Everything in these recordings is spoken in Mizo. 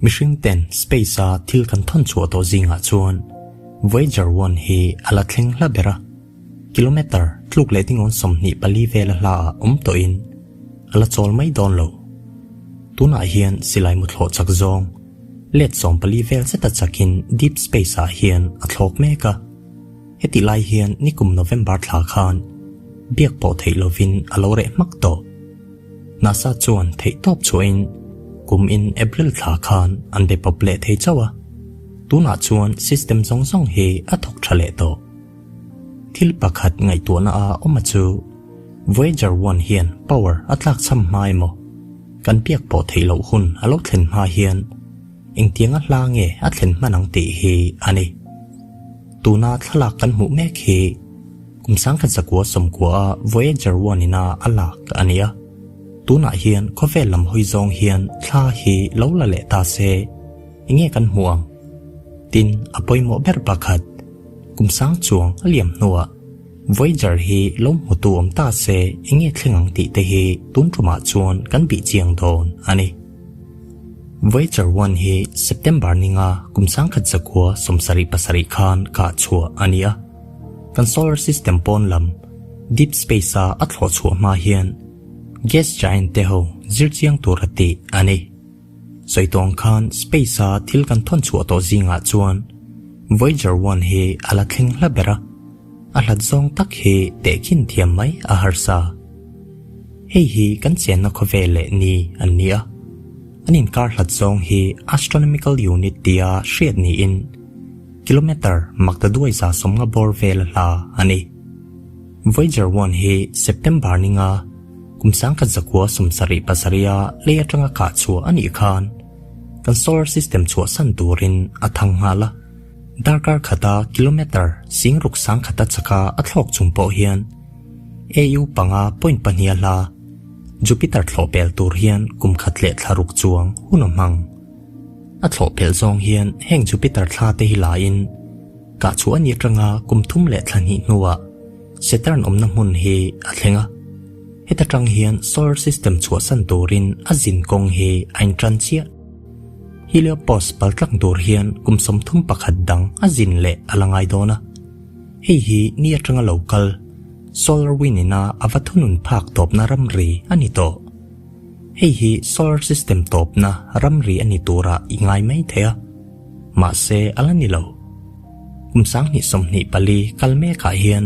Mihring ten space a thil kan thawn chhuah tawh zingah chuan Voyager 1 hi a la thleng hla ber a, kilometre tluk leh dingawn 24 vel a hla ah awm tawhin a la chawl mai dawn lo. Tunah hian silai mu thlawh chak zawng let 14 vel zeta chakin deep space ah hian a thlawk mek a. Heti lai hian nikum November thla khan biak pawh theih lovin a lo reh hmak tawh. NASA chuan theih tawp chhuahin kum in April thla khan an be pawp leh thei chauh a, tunah chuan system zawng zawng hi a thawk tha leh tawh. Thil pakhat ngaihtuahna a awm a chu Voyager 1 hian power a tlak cham hma emaw kan biak pawh theih loh hun a lo thlen hma hian Engtianga hla nge a thlen hman ang tih hi a ni. Tuna thlalak kan hmuh mek hi kum 1990 a Voyager 1 ina a lak a ni a. Tunah hian khawvel lam hawi zawng hian thla hi lo la leh ta se, enge kan hmuh ang? Tin, a pawimawh ber pakhat, kum sang chuang a liam hnuah Voyager hi lo hmutu awm ta se enge thleng ang tih te hi tun tumah chuan kan bih chiang dawn a ni. Voyager 1 hi September ninga kum 1977 khan kah chhuah a ni a. Kan solar system pawn lam deep space a a thlawh chhuah hma hian gas giant te ho zir chiang tur a tih a ni. Sawi tawng khan space a thil kan thawn chhuah tawh zingah chuan Voyager 1 hi a la thleng hla ber a. A hlat zawng tak hi tehkhin thiam mai a harsa. Hei hi kan chenna khawvel leh ni an ni a, an inkar hlat zawng hi astronomical unit tia hriat niin kilometre maktaduai 150 bawr vel a hla a ni. Voyager 1 hi September ninga kum 1977 a lei atanga kah chhuah a nih khan kan solar system chhuahsan turin a thang nghal a. Darkar khata kilometre 6,000 khata chaka a thlawk chung pawh hian AU panga point pahnih a hla Jupiter thlawh pel tur hian kum khat leh thla ruk chuang hun a hmang. A thlawh pel zawng hian heng Jupiter thla te hi laiin kah chhuah a ni atanga kum thum leh thla hnih hnuah Saturn awmna hmun hi a thleng a. Heta tang hian solar system chhuahsan turin a zin kawng hi a intan chiah. Heliopause paltlang tur hian kum 31 dang a zin leh a la ngai dawn a. Hei hi ni atanga lo kal solar wind ina a va thunun phak tawpna ramri a ni tawh. Hei hi solar system tawpna ramri a ni tura i ngai mai thei a, mahse a la ni lo. Kum 2024 kal mekah hian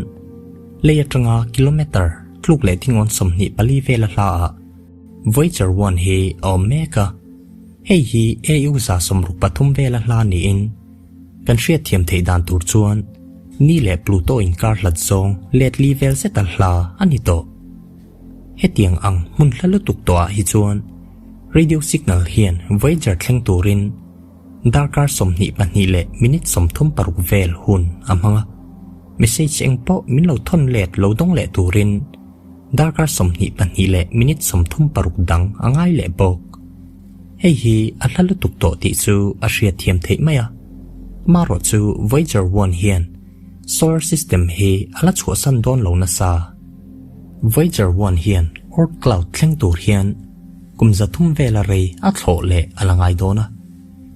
lei atanga kilometre tluk leh tingawn 24 vel a hla ah Voyager 1 hi a awm mek a. Hei hi AU 63 vel a hla niin kan hriat thiam theih dan tur chuan ni leh Pluto inkar hlat zawng let li vel zet a hla a ni tawh. Hetiang ang hmun hla lutuk tawhah hi chuan radio signal hian Voyager thleng turin darkar 22 leh minute 36 vel hun a hmang a. Message eng pawh min lo thawn let lo dawng leh turin darkar 22 leh minute 36 dang a ngai leh bawk. Hei hi a hla lutuk tawh tih chu a hriat thiam theih mai a. Amaherawh chu Voyager 1 hian solar system hi a la chhuahsan dawn lo nasa. Voyager 1 hian Oort cloud thleng tur hian kum 300 vela rei a thlawh leh a la ngai dawn a.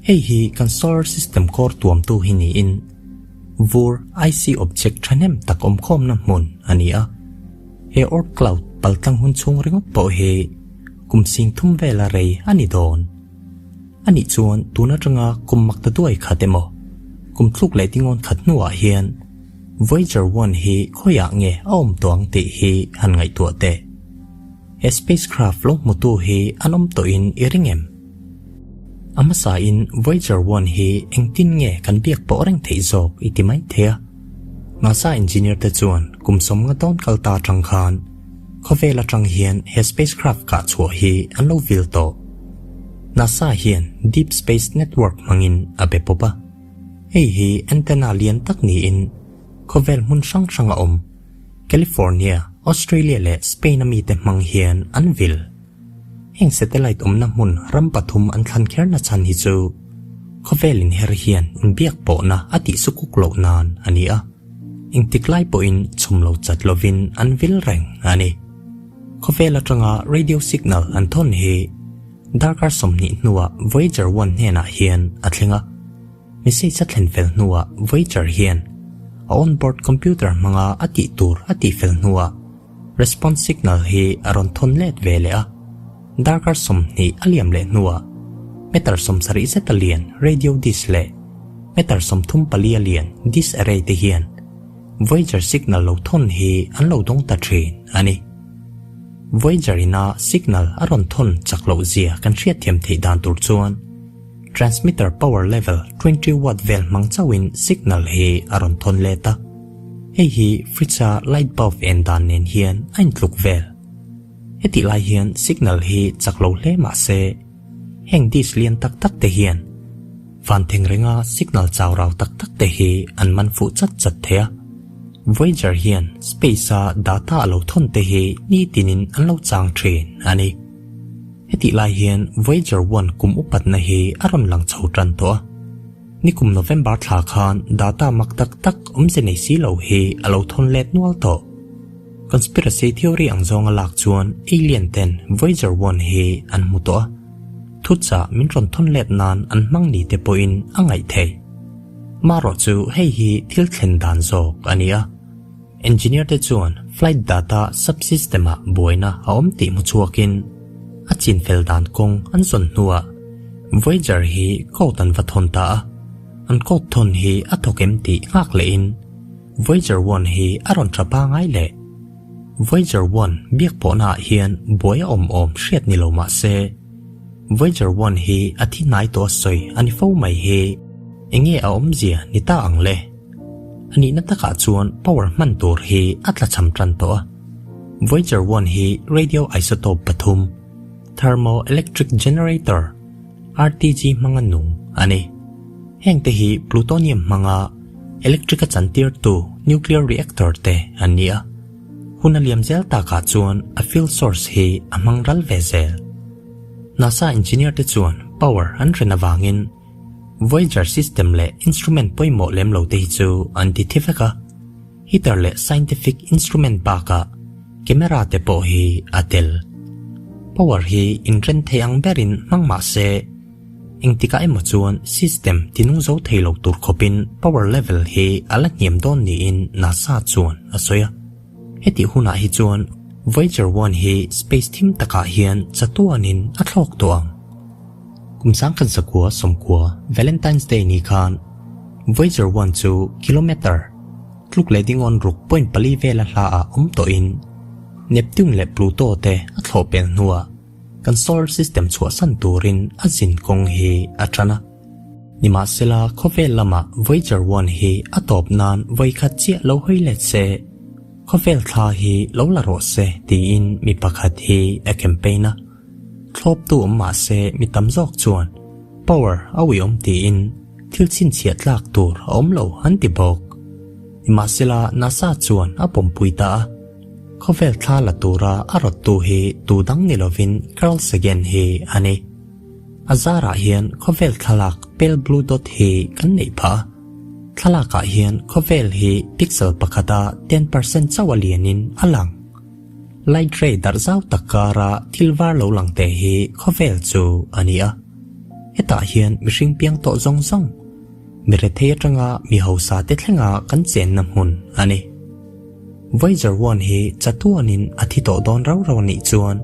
Hei hi kan solar system kawr tuamtu hi niin vur icy object thahnem tak awmkhawmna hmun a ni a. He Oort cloud paltlang hun chhung ringawt pawh hi kum 30,000 vela rei a ni dawn. Anih chuan tun atanga kum maktaduai khat emaw kum tluk leh tingawn khat hnuah hian Voyager 1 hi khawiah nge a awm tawh ang tih hi han ngaihtuah teh. He spacecraft lo hmutu hi an awm tawhin i ring em? A hmasa in Voyager 1 hi engtin nge kan biak pawh reng theih zawk i ti mai thei a. NASA engineer te chuan kum 50 dawn kal ta atang khan khawvel atang hian he spacecraft kah chhuah hi an lo vil tawh. NASA hian Deep Space Network hmangin a be pawp a. Hei hi antenna lian tak niin khawvel hmun hrang hrang a awm. California, Australia leh Spain a mite hmang hian an vil. Heng satellite awmna hmun ram pathum an thlan kherna chhan hi chu khawvelin her hian inbiak pawhna a tih sukuk loh nan a ni a. Engtik lai pawhin chhum lo chat lovin an vil reng a ni. Khawvel atanga radio signal an thawn hi Darkar 20 hnuah Voyager 1 hnenah hian a thleng a. Message a thlen fel hnuah Voyager hian a onboard computer hmanga a tih tur a tih fel hnuah response signal hi a rawn thawn let ve leh a. Darkar 20 a liam leh hnuah meter 70 zeta lian radio dish leh meter 34 a lian dish array te hian Voyager signal lo thawn hi an lo dawng ta thin a ni. Voyager ina signal a rawn thawn chak loh zia kan hriatthiam theih dan tur chuan transmitter power level 20 watt vel hmang chauhin signal hi a rawn thawn let a. Hei hi fridge a light bulb en dan nen hian a intluk vel. Hetih lai hian signal hi chak lo hle mah se heng dish lian tak tak te hian van theng renga signal chau rau tak tak te hi an man fuh chat chat thei a. Voyager hian space a data a lo thawn te hi nitinin an lo chang thin a ni. Hetih lai hian Voyager 1 kum upatna hi a rawn lang chho tan tawh a. Nikum November thla khan data mak tak tak awmze nei si lo hi a lo thawn let nual tawh. Conspiracy theory ang zawnga lak chuan alien ten Voyager 1 hi an hmu tawh a. Thuchah min rawn thawn let nan an hmang ni te pawhin a ngaih theih. Marawh chu hei hi thil thlen dan zawk a ni a. Engineer te chuan flight data subsystem ah buaina a awm tih hmu chhuakin a chin fel dan kawng an zawn hnuah Voyager hi code an va thawn ta a. An code thawn hi a thawk em tih nghak lehin Voyager 1 hi a rawn tha pangai leh. Voyager 1 biak pawhna ah hian buai a awm awm hriat ni lo mah se Voyager 1 hi a thi hnai tawh a sawi a ni fo mai hi enge a awmzia ni ta ang le? A nihna takah chuan power hman tur hi a tla cham tan tawh a. Voyager 1 hi radio isotope pathum, thermoelectric generator, RTG hmanga nung a ni. Heng te hi plutonium hmanga electric a chantirtu nuclear reactor te an ni a. Hun a liam zel takah chuan a fuel source hi a hmang ral ve zel. NASA engineer te chuan power an ren avangin Voyager system leh instrument pawimawh lem lo te hi chu an ti thi vek a. Heater leh scientific instrument bakah camera te pawh hi a tel. Power hi inren thei ang berin hmang mah se engtikah emaw chuan system tinung zo thei lo tur khawpin power level hi a la hniam dawn niin NASA chuan a sawi a. Hetih hunah hi chuan Voyager 1 hi space thim takah hian chatuanin a thlawk tawh ang. Kum 1990 Valentine's Day ni khan Voyager 1 chu kilometer tluk leh dingawn ruk point pali vela hla ah awm tawhin Neptune leh Pluto te a thlawh pel hnuah kan solar system chhuahsan turin a zin kawng hi a tan a. Nimahsela khawvel lamah Voyager 1 hi a tawp nan vawikhat chiah lo hawi let se, khawvel thla hi lo la rawh se tiin mi pakhat hi a campaign a. Thlawptu awm mah se mi tam zawk chuan power a ui awm tiin thil chhinchhiah tlak tur a awm lo an ti bawk. Nimahsela NASA chuan a pawmpui ta a, khawvel thla la tura a rawttu hi tu dang ni lovin Carl Sagan hi a ni. A zarah hian khawvel thlalak pale blue dot hi kan neih phah a, thlalakah hian khawvel hi pixel pakhata 10% chauh a lianin a lang. Light ray darh zau tak kara thil var lo lang te hi khawvel chu a ni a. Hetah hian mihring piang tawh zawng zawng, mi rethei atanga mi hausa te thlenga kan chenna hmun a ni. Voyager 1 hi chatuanin a thi tawh dawn rau rau a nih chuan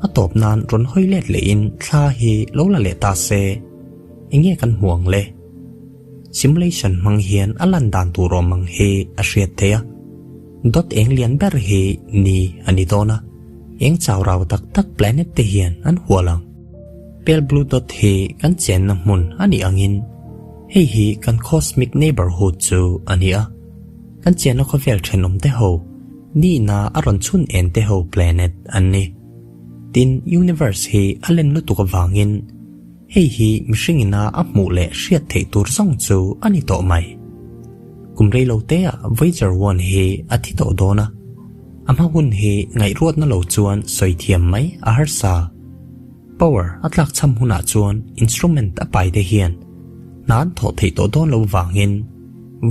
a tawp nan rawn hawi let lehin thla hi lo la leh ta se, enge kan hmu ang le? Simulation hmang hian a lan dan tur awm ang hi a hriat theih a. Dot eng lian ber hi ni a ni dawn a, eng chau rau tak tak planet te hian an hual ang. Pale blue dot hi kan chenna hmun a nih angin hei hi kan cosmic neighborhood chu a ni a. Kan chenna khawvel thenawm te ho nihna a rawn chhun en te ho planet an ni. Tin, universe hi a len lutuk avangin hei hi mihring ina a hmuh leh hriat theih tur zawng chu a ni tawh mai. Kum rei lo te ah Voyager 1 hi a thi tawh dawn a, a hma hun hi ngaihruatna lo chuan sawi thiam mai a harsa. Power a tlak cham hunah chuan instrument a pai te hian hna an thawh theih tawh dawn lo vangin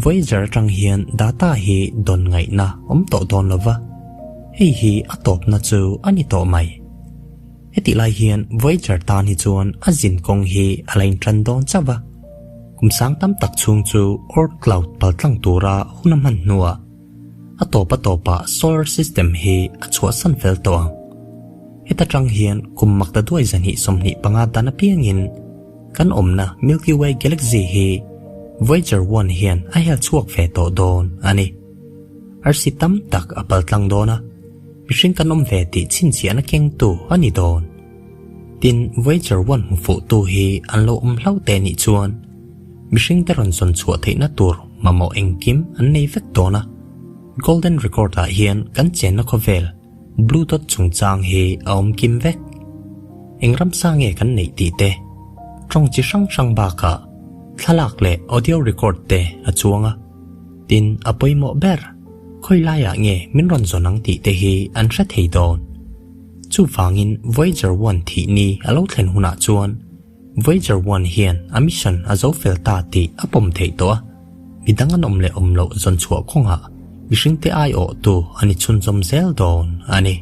Voyager atang hian data hi dawn ngaihna awm tawh dawn lova, hei hi a tawpna chu a ni tawh mai. Hetih lai hian Voyager tan hi chuan a zin kawng hi a la intan dawn chauh va, kum sang tam tak chhung chu Oort Cloud paltlang tura hun a hman hnuah a tawp a tawpah solar system hi a chhuahsan fel tawh ang. Heta tang hian kum makta duai zahnih 25 dan apiangin kan awmna Milky Way galaxy hi Voyager 1 hian a hel chhuak ve tawh dawn a ni. Arsi tam tak a paltlang dawn a, mihring kan awm ve tih chhinchhiahna kengtu a ni dawn. Tin, Voyager 1 hmu fuhtu hi an lo awm hlauh teh nih chuan mihring te rawn zawn chhuah theihna tur mamawh engkim an nei vek dawn a. Golden Record ah hian kan chenna khawvel Blue Dot chungchang hi a awm kim vek. Eng ramsa nge kan neih tih te, tawng chi hrang hrang bakah thlalak leh audio record te a chuang a. Tin, a pawimawh ber, khawi laiah nge min rawn zawn ang tih te hi an hre thei dawn. Chuvangin Voyager 1 thih ni a lo thlen hunah chuan Voyager 1 hian a mission a zo fel ta tih a pawm theih tawh a, midang an awm leh awm loh zawn chhuah kawngah mihringte aiawhtu a ni chhunzawm zel dawn a ni.